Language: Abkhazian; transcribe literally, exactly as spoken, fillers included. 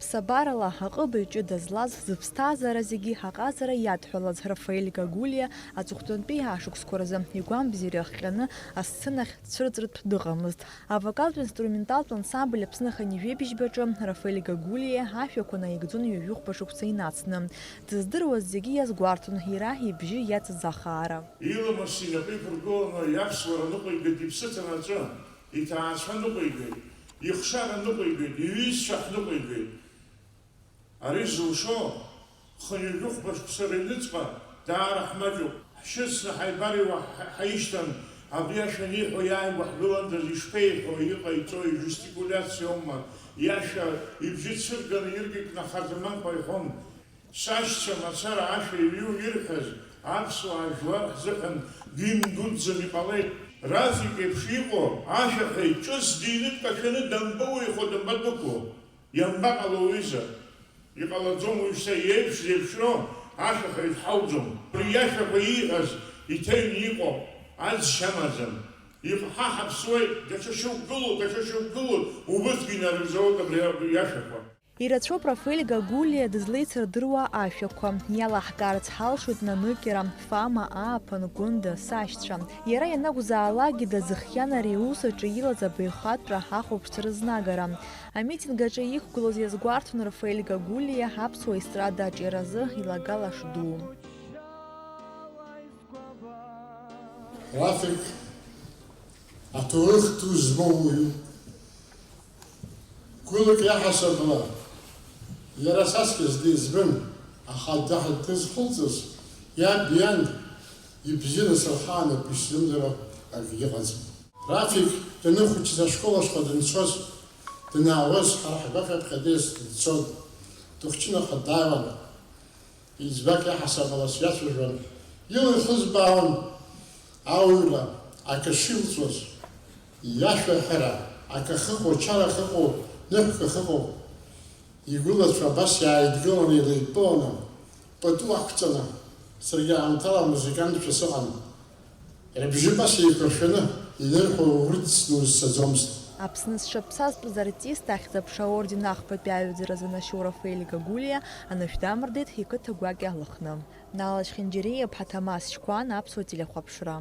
Ԥсабарала аҟыбаҩ ҷыда злаз, зыԥсҭазаара зегьы аҟазара иадҳәалаз Рафаель Гагулиа аҵыхәтәантәи ашықәсқәа рзы игәамбзиара иахҟьаны асценахь дцәырҵыртә дыҟамызт. Авокалтә-инструменталтә ансамбль Аԥсны аханҩажәеибжьбаҿы Рафаель Гагулиа ашәақәа наигӡон ҩажәихәба шықәса инацны. Дыздыруаз зегьы иазгәарҭон, иара ибжьы иацыз ахаара. Иламыс инапы иқәыргыланы иаԥсуара ныҟәигеит иԥсы ҭанаҵы, иҭаацәа ныҟәигеит, ихшара ныҟәигеит, иҩызцәа ҳныҟәигеит. Ари зылшо, хынҩажәи хәба шықәса рыҩныҵҟа даара ҳмаҷуп. Ҳшьыцны ҳаибарыҩуа ҳ-, ҳаишьҭан, абри ашәа аниҳәо иааигәа ҳгыландаз ишԥеиҳәо, иҟаиҵои, жестикулиациоума, иашәа ибжьы цәырганы иркьыкьны ахаӡаманқәа иҳәон. Сашьцәа мацара ашәа иҩу ирҳәаз аԥсуаа жәлар ҳзыҳәан гимн дуӡӡан иҟалеит. Рафик еиԥш иҟоу ашәаҳәаҩ ҿыц дины дкашәаны дамбоуихо, дамбадәықәло. Иамбаҟало уҩыза? Иҟалаӡом уажәшьҭа иеиԥш зеиԥшроу ашәаҳәаҩ дҳауӡом. Убри иашәақәа ииҳәаз иҭаҩны иҟоуп, аӡшьа амаӡам. Иҟ-, ҳа ҳаԥсуеит, даҽа шьоук гылоуп, даҽа шьоук гылоуп, убырҭгьы инарыгӡауеит абри, абри иашәақәа. Ирацәоуп Рафаель Гагулиа дызлеицырдыруа ашәақәа. Иалаҳкаарц ҳалшоит наныкьара, Фама, Ааԥын, Гәында, сашьцәа. Иара ианакәзаалакгьы дазыхиан ари аус аҿы илаз абаҩхатәра ахәаԥшцәа рызнагара. Амитинг аҿы иқәгылоз иазгәарҭон Рафаель Гагулиа аԥсуа естрада аҿиаразы илагала шду. Рафик аҭоурых ду змоу уаҩуп. Гәылак иаҳасабала иара саскьас дизбын, аха даҳа дызхылҵыз иаб иан ибзианы сырхаанатә исзымдыруа акгьы ыҟаӡам. Рафик даныхәыҷыз ашкол ашҟа данцоз, данаауаз, ҳара ҳгәаҟ аԥхьа дес дцон, дыхәҷны аха дааиуан. Избак иаҳасаб ала сҩацәажәон, ила ихызбаауан ауаҩра акы шилҵуаз, иашәа аҳәара акы ахьыҟоу, чара ахьыҟоу, ныҳәк ахьыҟоу. Игәылацәа абас иааидгыланы, еилеидтәаланы, пату ақәҵаны, саргьы аамҭала амузыкантшәа сыҟан. Рыбжьы ԥаса еиқәыршәаны инырҳәо урҭ снузцаӡомызт. Аԥсны зҽаԥсазтәыз артист Ахьӡ-аԥша аорден ахԥатәи аҩаӡара занашьоу Рафаель Гагулиа анышә дамырдеит иқыҭа гәакьа Лыхны. Нала Чхинџьариа-иԥҳа Ҭамаз Чқәан, Аԥсуа телехәаԥшра.